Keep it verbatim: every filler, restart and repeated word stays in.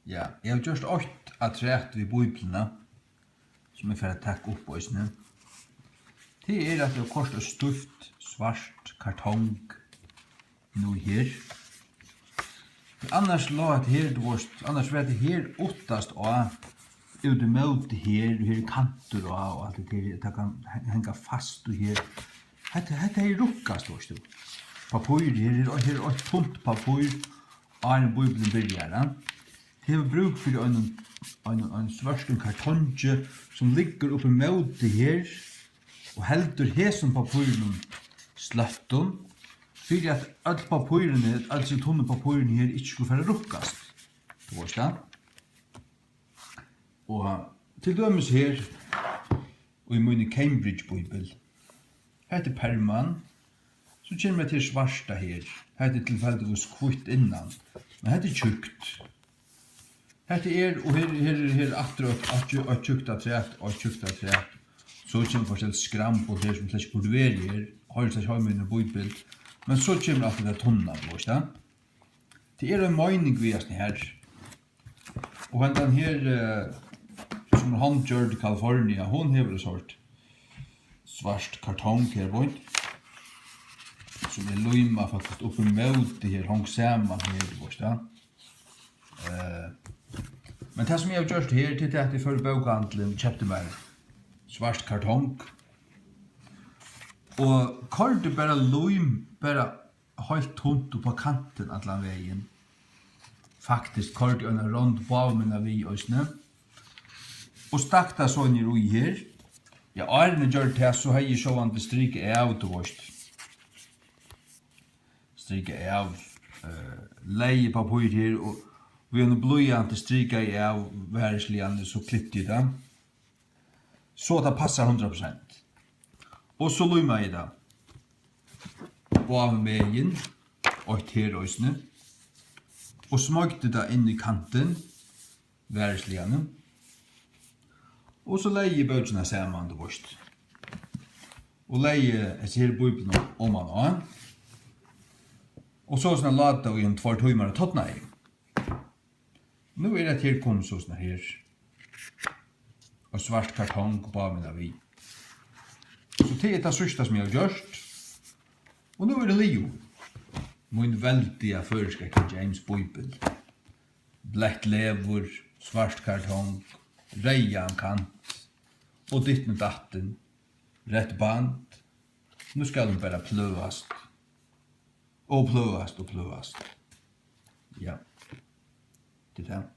Ja, eg havi gjørt eitt afturat við Bíbliuna, sum eg fari at taka upp eisini. Tað er, at eg havi koyrt eitt stívt svart kartong nú her. Annars lá hetta her, tú veist, annars var hetta her uttast á, út ímóti her, og her er kantur á, og alt hetta her, tað kann he-, hanga fast í her. Hetta, hetta her rukkast, veist tú. Pappír, her er, her er eitt tunt pappír, áðrenn Bíblian byrjar, ja. Hevur brúk fyri einum, einum, einum svørtum kartongi, sum liggur upp ímóti her, og heldur hesum pappírinum sløttum, fyri at øll pappírini, øll hesi tunnu pappírini her, ikki skulu fara at rukkast. Tú veist tað? Og til dømis her, í míni Cambridge-bíbel, hetta er perman, so kemur hetta her svarta her, hetta er tilfeldigvis hvítt innan, men hetta er tjúkt. Hetta er, og her, her, her er aftur eitt, eitt tjú-, eitt tjúkt afturat, eitt tjúkt afturat. So kemur forskelligt skrambul her, sum slett ikki burdi verið her. Hoyrir slett ikki heima í einum bíbel. Men so kemur alt tað tunna, tú veist tað. Tað er ein meining við hasum her. Og hendan her, eh, sum er hondgjørd í California, hon hevur eitt sort svart kartong her beint, sum er límað faktiskt upp ímóti her, hong saman her, tú veist tað. Eh, men tað, sum eg havi gjørt her, tað er tað, at eg fór í bókahandilin, keypti mær svart kartong og koyrdi bara lím, bara heilt tunt upp á kantin allan vegin. Faktiskt koyrdi eg eina rond báðumegin við eisini og stakk tað so niður í her. Ja, áðrenn eg gjørdi tað, so hevði eg sjálvandi strikað av, tú veist. Strikað av, eh, legði pappír her og við einum blýanti strikaði eg av varisligani, so klipti eg tað. So at tað passar hundrað prosent. Og so límaði eg tað báðumegin, eitt her eisini, og smoygdi tað inn í kantin, varisligani. Og so legði eg bókina saman, tú veist. Og legði hesa her bíbliuna oman á. Og so soleiðis lá tað í ein tveir tímar og tornaði. Nú er hetta her komið soleiðis her. Og svart kartong báðumegin við. So tað er tað síðsta, sum eg havi gjørt. Og nú er tað liðugt. Mín veldiga føroyska King James Bíbel. Bleytt leður, svart kartong, reyðan kant og ditten og datten, reytt band. Nú skal hon bara pløgast og pløgast og pløgast. Ja, tað er tað.